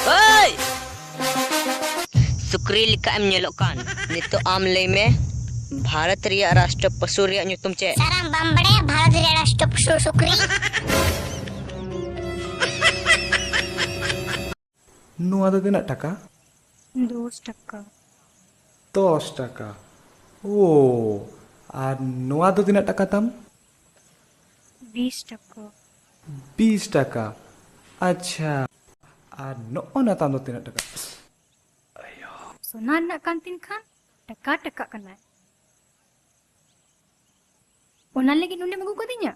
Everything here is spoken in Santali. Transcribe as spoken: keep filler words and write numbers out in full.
ᱳᱭ! ᱥᱩᱠᱨᱤ ᱞᱮᱠᱟ ᱮᱢ ᱧᱮᱞᱚᱜ ᱠᱟᱱ᱾ ᱱᱤᱛᱚᱜ ᱟᱢ ᱞᱟᱹᱭ ᱢᱮ, ᱵᱷᱟᱨᱚᱛ ᱨᱮᱭᱟᱜ ᱨᱟᱥᱴᱨᱚ ᱯᱚᱥᱩ ᱨᱮᱭᱟᱜ ᱧᱩᱛᱩᱢ ᱪᱮᱫ? ᱥᱟᱨᱟᱢ ᱵᱟᱢ ᱵᱟᱲᱟᱭᱟ ᱵᱷᱟᱨᱚᱛ ᱨᱮᱭᱟᱜ ᱨᱟᱥᱴᱨᱚ ᱯᱚᱥᱩ ᱥᱩᱠᱨᱤ? ᱱᱚᱣᱟ ᱫᱚ ᱛᱤᱱᱟᱹᱜ ᱴᱟᱠᱟ? ᱫᱚᱥ ᱴᱟᱠᱟ᱾ ᱫᱚᱥ ᱴᱟᱠᱟ᱾ ᱳ, ᱟᱨ ᱱᱚᱣᱟ ᱫᱚ ᱛᱤᱱᱟᱹᱜ ᱴᱟᱠᱟ ᱛᱟᱢ? ᱵᱤᱥ ᱴᱟᱠᱟ᱾ ᱵᱤᱥ ᱴᱟᱠᱟ᱾ ᱟᱪᱪᱷᱟ, ᱟᱨ ᱱᱚᱜᱼᱚ ᱱᱟ ᱛᱟᱢ ᱫᱚ ᱛᱤᱱᱟᱹᱜ ᱴᱟᱠᱟ? ᱥᱚᱱᱟ ᱨᱮᱱᱟᱜ ᱠᱟᱱ ᱛᱤᱧ ᱠᱷᱟᱱ ᱴᱟᱠᱟ ᱴᱟᱠᱟᱜ ᱠᱟᱱᱟᱭ᱾ ᱚᱱᱟ ᱞᱟᱹᱜᱤᱫ ᱱᱚᱸᱰᱮᱢ ᱟᱹᱜᱩ ᱠᱟᱫᱤᱧᱟ?